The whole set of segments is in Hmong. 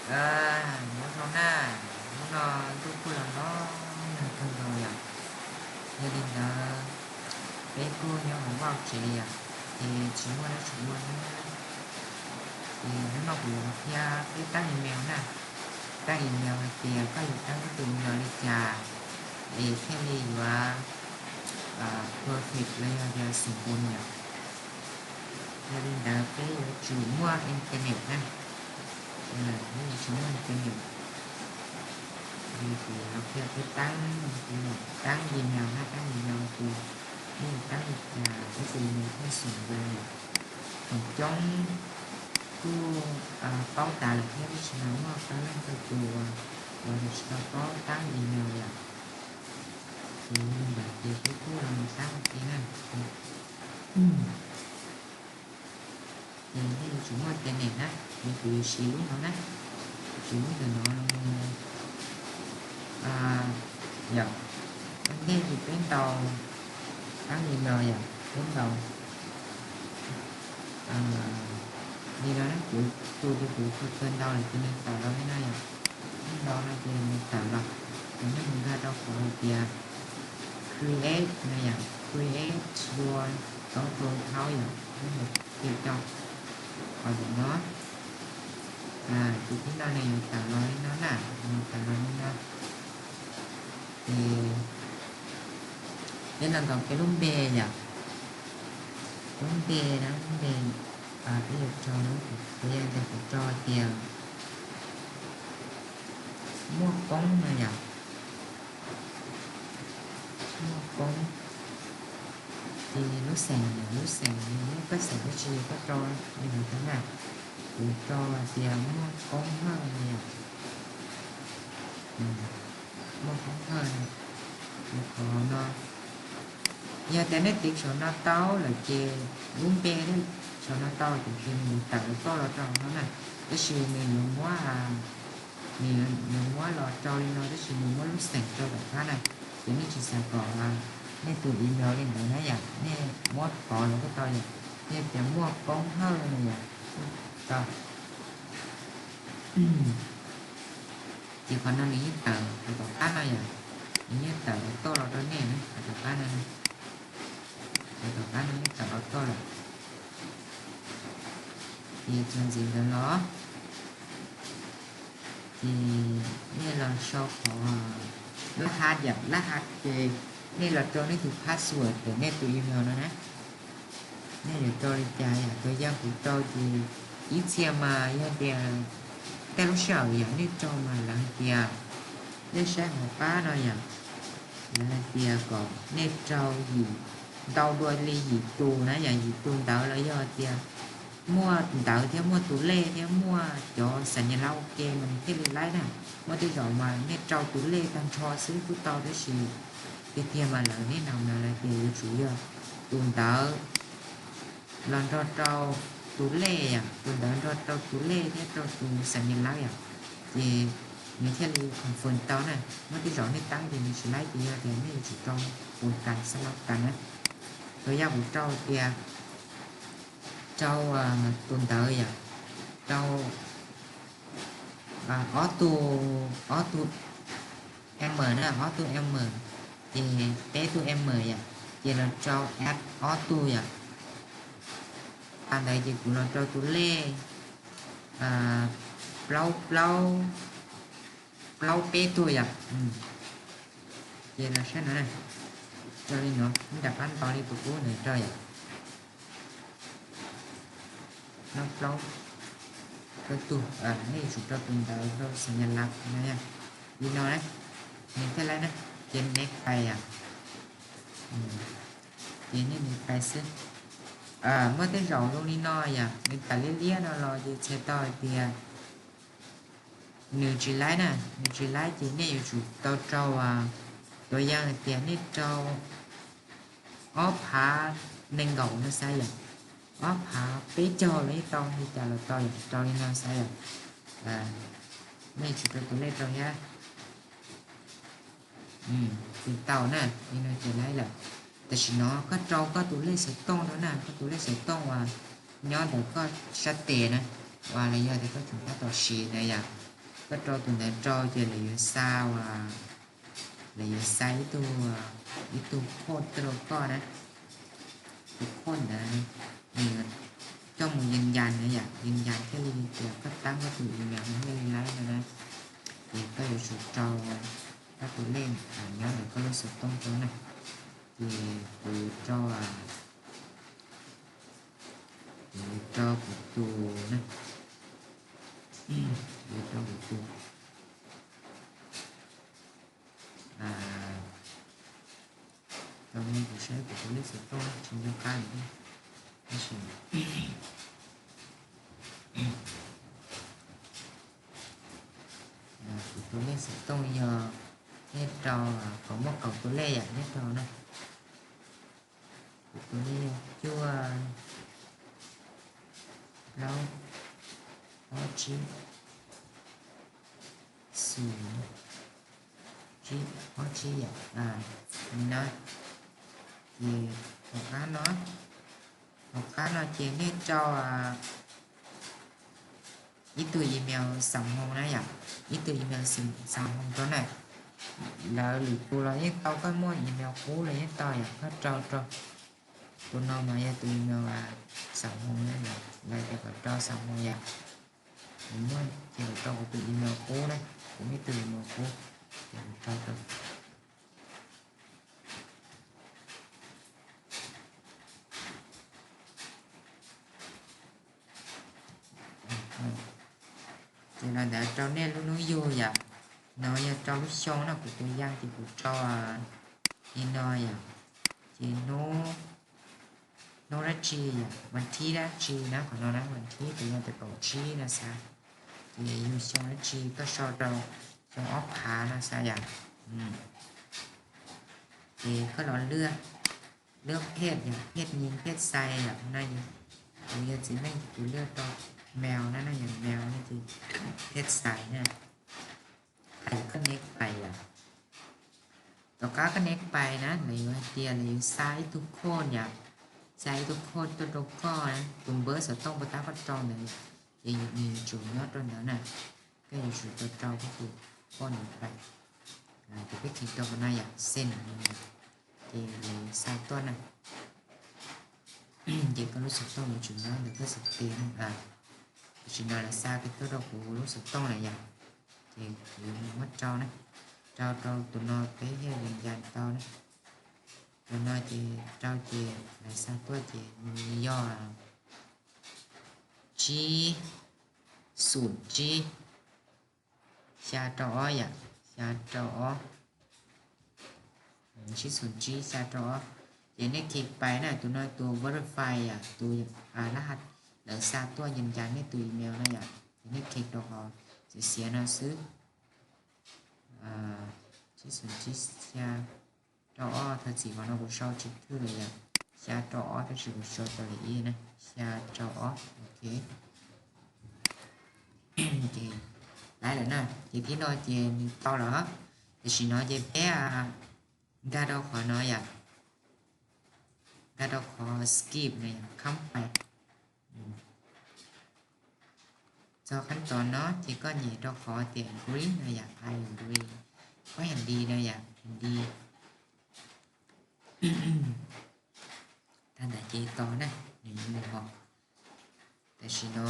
Nyob zoo na, hnub no ntuj kuj los los nag kawg nkaus yom. Yog li ntawd peb kuj nyob hauv vaj tsev yom, ces tsis muaj dab tsi ua na. Ces hnub no kuv yuav qhia peb tab email na, tab email hais tias koj yuav tab tus email li cas es thiaj li yuav perfect los yog tias xeem pun yom. Yog li ntawd peb yuav tsum muaj internet na, peb yuav tsum muaj internet. Kuv yuav qhia peb tab, tab email na, tab email ces nej yuav tab li cas peb tus email thiaj xeem pun yom. Feem coob kuj paub tas lawm thiab, tab sis mas muaj qee leej txhua tus uas tsis tau paub tab email yom. Ces li ntawd ces peb kuj los mus tab ua ke na. Ces nej yuav tsum muaj internet na, ces kuv yuav siv lub no na, siv lub ntawm no los mus yom. Ua ntej ces peb ntaus tab email yom, peb ntaus li no na, kuv tus ces kuv khaws khaws ntau lawm ces nws tawm los li no yom. Ntaus no ces nws tawm los, ces nej mus nkag rau qhov hais tias create no yom, create your Google account yom, nej mus click rau qhov ntawm no. Ces tib no nws yuav tawm los li no na, nws tawm los li no. Ces peb los ntaus peb lub npe yom, lub npe na, lub npe peb yuav tso, peb yuav tso tias Muaj Koob no yom, Muaj Koob. Ces lub xeem, lub xeem, muaj koj xeem dab tsi koj tso li ntawd na. Kuv tso tias Muaj Koob Hawj no yom, Muaj Koob Hawj no. Qhov no yog tias nej tiv saum no tau lawm ces lub npe nej saum no tau ces nws yuav tawm tuaj los rau hauv no na. Tab sis nws yuav muab, nws yuav muab los rau li no, tab sis nws muab lub xeem rau tom qab na. Ces nej tsis xav kom nej tus email li ntawd na yom, nej muab pov los kuj tau yom. Nej tias Muaj Koob Hawj no yom, tau. Ces qhov no nws yeej tawm qhov tom qab no yom, nws yeej tawm los tuaj los rau nej na, qhov tom qab no, qhov tom qab no yeej tawm los tuaj lawm. Ces txuas ntxiv ntawd los, ces nej los sau qhov lab hash yom, lab hash ces nej los rau nej tus password ntawm nej tus email no na. Nej yuav rau li cas yom, tus yog kuv rau ces ib txhia mas yog tias tej lub sij hawm yom nej rau mas lawv hais tias, nej saib hauv qab no yom, lawv hais tias kom nej rau yim, ntau dua li yim tus na yom, yim tus ntawv los yog tias muaj ntawv thiab muaj tus lej thiab muaj cov xas nyas lab ua ke mas nws thiaj li laib na. Muaj tej zaum mas nej rau tus lej tag nrho xwb kuj tau, tab sis tiag tiag mas lawv, nej nab na lawv tias yuav tsum yog tus ntawv los nrog rau tus lej yom, tus ntawv nrog rau tus lej thiab rau tus xas nyas lab yom, ces nws thiaj li confirm tau na. Muaj tej zaum nej tab ces nws tsis laib ces yog tias nej yuav tsum rau tus kas xas lab kas na. Tus yog kuv rau tias rau tus ntawv yom, rau ob tug, ob tug M na, ob tug M, ces peb tug M yom, ces los rau add ob tug yom. Pas ntawd ces kuv los rau tus lej plaub plaub, plaub peb tug yom. Ces los saib no, rau li no, nram qab ntaus li tus qub ntawd rau yom. Plaub plaub, plaub tug, nej yuav tsum rau tus ntawv rau xas nyas lab no, li no na, nws thiaj laib na. Ces next pais yom, ces nej next pais xwb. Muaj tej zaum zoo li no yom, nws tawm liab liab no los ces txhais tau hais tias nws tsis laib na, nws tsis laib ces nej yuav tsum tau rau, tus yog hais tias nej rau ob phav nees nkaum no xav yom, ob phav peb caug los yeej tau, li cas los tau yom, rau li no xav yom. Nej yuav tsum rau tus lej rau thiab. Ces tau na, li no ces laib lawm. Tam sim no koj rau koj tus lej xov tooj rau na, koj tus lej xov tooj uas nyob ntawm koj sab tes na, uas los yog tias koj tseem tab tom siv na yom. Koj rau tus ntawd rau ces lawv yuav xa, lawv yuav xa ib tug, ib tug code tuaj rau koj na. Tus code ntawd nws yuav coj mus yws yas na yom, yws yas thiaj li tias koj tab koj tus email no thiaj li laib no na. Ces koj yuav tsum rau koj tus lej nyob ntawm koj lub xov tooj rau na. Ces kuv yuav rau, kuv yuav rau kuv tus na, kuv yuav rau kuv tus, rau kuv saib kuv tus lej xov tooj tsis nco qab li. Tab sis kuv tus lej xov tooj yog, nej rau, kom muaj kaum tus lej yom, nej rau na. Kuv tus lej yog cuaj plaub ob tsib xum tsib ob tsib yom. Li no, ces tom qab no, tom qab no ces nej rau ib tug email xam hoo na yom, ib tug email xam hoo rau na. Lawv lwm tus los yeej tau, koj muaj email qub los yeej tau yom, koj rau rau. Tus no mas yog tus email xam hoo na, lawv tias kom rau xam hoo yom. Kuv muaj ces kuv rau kuv tus email qub na, kuv muaj ib tug email qub, ces kuv rau rau. Ces los ntawd rau nej lub hnub yug yom, no yog rau lub xyoo no, kuv tus yaj ces kuv rau li no yom. Ces hnub, hnub dab tsi yom, vas thib dab tsi na, qhov no na, vas thib kuv yog tias kaum tsib no xav. Ces yug xyoo dab tsi koj sau rau xyoo ob phav no xav yom. Ces koj los lwaj, lwaj phej yom, phej nyij phej xais yom, no kuv yog txiv neej kuv lwaj rau male na, no yog male no ces phej xais na. Hais koj next pais yom. Tom qab koj next pais na, lawv yuav hais tias lawv yuav xa ib tug code yom, xa ib tug code tuaj rau koj na, tus npawb xov tooj puas tab koj rau ntawd, ces nws yuav tsum nyob rau ntawd na. Koj yuav tsum tau rau koj tus code ntawd pais. Ces peb kheev rau qhov no yom, send no yom, ces lawv xa tuaj na. Ces koj lub xov tooj yuav tsum nyob ntawm koj xov tooj na. Tam sim no lawv xa kiag tuaj rau kuv lub xov tooj na yom, ces kuv yuav mus muab rau na, rau rau tus no peb thiaj li yws yas tau na. Tus no ces rau ces lawv xa tuaj ces nws yog tsib xum tsib xya rau ob yom, xya rau ob, tsib xum tsib xya rau ob. Ces nej kheev pais na, tus no tus verify yom, tus lab has lawv xa tuaj yws yas nej tus email no yom, ces nej kheev rau qhov xiav xiav no xwb. Tsib xum tsib xya rau ob, thov txim qhov no kuv sau tsis thwj lawm yom, xya rau ob tab sis kuv sau tau li ib na, xya rau ob, ok. Ces laib lawm na, ces thib no ces nws tau lawm. Tam sim no ces peb nkag rau qhov no yom, nkag rau qhov skip no yom, kham pais. Txog qhab tod no ces koj nyem rau qhov tias agree no yom, I agree, koj hais li no yom, hais li. Tag ntawd ces tos na, nws yuav mus hos. Tam sim no,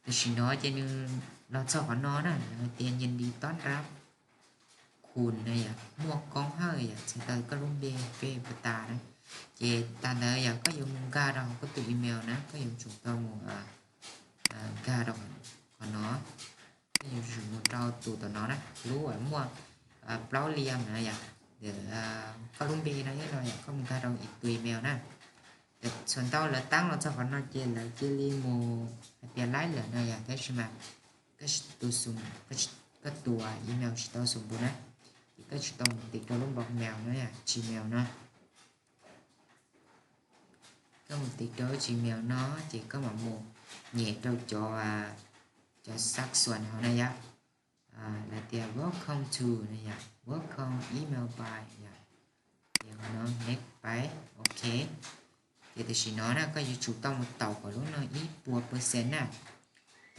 tam sim no ces nws los txog qhov no na, nws hais tias nhận được tin nhắn khủng no yom, muaj koob hawj yom, txhais tau koj lub npe peb puas tas na. Ces tag ntawd yog koj yuav mus nkag rau hauv koj tus email na, koj yuav tsum tau mus nkag rau qhov no, koj yuav tsum mus rau tus tom no na, lub uas muaj plaub liam na yom, koj lub npe no ib no yom, koj mus nkag rau tus email na. Txhua ntau lawv tab los txog qhov no ces lawv cia li mus hais tias laib lawm no yom, tab sis mas koj tus, koj tus email tsis tau xum npus na, ces koj tsis tau mus tiv rau lub npau mail no, Gmail no. Koj mus tiv rau Gmail no ces koj mam mus nyem rau cov, cov section hauv na yom, lawv tias welcome to no yom, welcome email by yom, ces qhov no next pais, ok. Ces tam sim no na koj yuav tsum tau mus taus kom lub no ib puas percent na.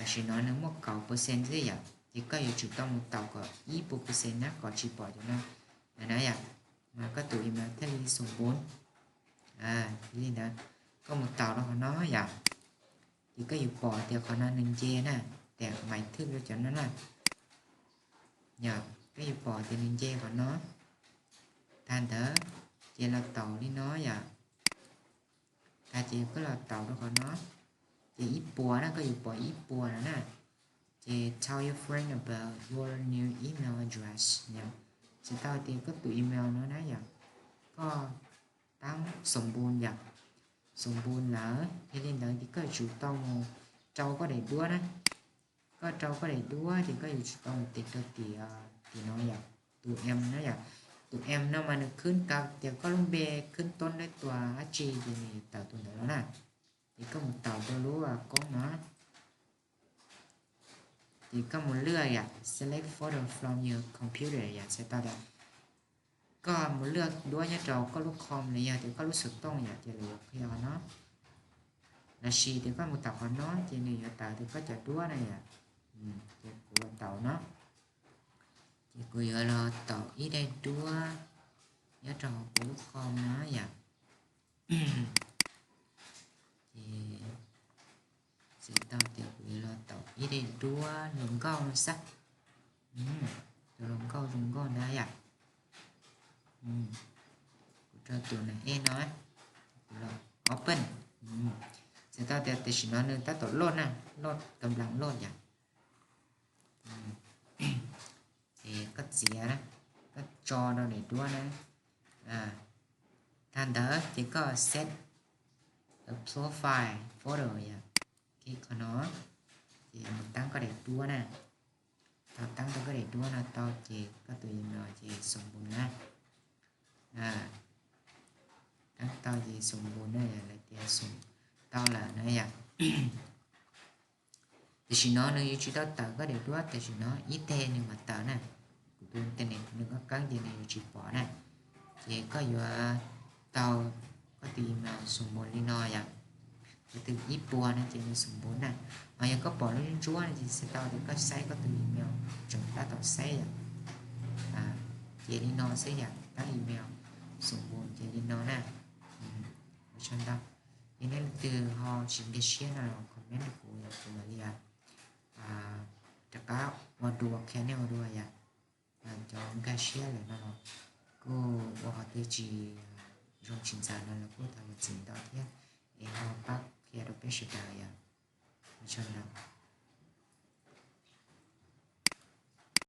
Tam sim no nws muaj kaum percent xwb yom, ces koj yuav tsum tau mus taus kom ib puas percent na kom tsis pom cov no na yom. Mas koj tus email thiaj li xoom npun li ntawd. Koj mus taus rau qhov no yom, ces koj yuav pom tias qhov no nws nce na, tias maiv thwj rau cov no na. Yog koj yuav pom tias nws nce qhov no, tag ntawd ces los taus li no yom. Tag ces koj los taus rau qhov no, ces ib puas na, koj yuav pom ib puas no na. Ces tell your friend about your new email address yom, txhais tau tias koj tus email no na yom, koj tab xoom npun yom, xoom npun lawm. Yog li ntawd ces koj yuav tsum tau mus rau koj daim duab na. Koj rau koj daim duab ces koj yuav tsum tau mus tes rau tim, tim no yom, tus em no yom. Tus em no mas nws khwb kav tias koj lub npe khwb toob dab tua dab tsi ces nws yuav tawm tus ntawd los na. Ces koj mus taus rau lub koob no, ces koj mus lwaj yom, select photo from your computer yom, txhais tau tias koj mus lwaj duab nyob rau koj lub com los yog tias koj lub xov tooj yom, ces lawv yuav qhia qhov no. Los sis tias koj mus taus qhov no ces nws yuav tawm tias koj cov duab na yom. Ces kuv los taus no, ces kuv yuav los taus ib daim duab nyob rau hauv kuv lub com no yom. Ces txhais tau tias kuv yuav los taus ib daim duab hluas nkauj no xwb. Tus hluas nkauj zoo nkauj ntawd yom. Kuv rau tus na e no, kuv los open. Txhais tau tias tam sim no nws tab tom load na, load, kam nplas load yom. Ces koj txiav na, koj tso rau daim duab na. Tag ntawd ces koj set a profile photo yom. Koj qhov no ces mus tab koj daim duab na. Thaum tab tau koj daim duab no tau ces koj tus email ces xoom npun na. Tab tau ces xoom npun na, lawv tias xoom tau lawm na yom. Tam sim no nws yuav tsis tau tawm koj daim duab, tam sim no ib teg nws mam tawm na. Kuv tus internet nws qab qeeb ces nws yuav tsis pom na. Ces koj yuav tau koj tus email xoom npun li no yom. Thaum twg ib puas no ces nws xoom npun na. Ho yog koj pom lub ntsuab no ces txhais tau tias koj saib koj tus email tseem tab tom saib yom. Ces li no xwb yom, tab email xoom npun ces li no na. Ua tsaug ntau. Yog nej leej twg ho tsis nkag siab no los comment rau kuv yom, kuv mam li rov qab ua dua, qhia nej ua dua yom. Cov nkag siab lawm no los kuj ua qhov twg tsis zoo tsis ntxaws no los kuj thov zam txim ntau thiab, es ho pab qhia rau peb sawv daws yom. Ua tsaug ntau.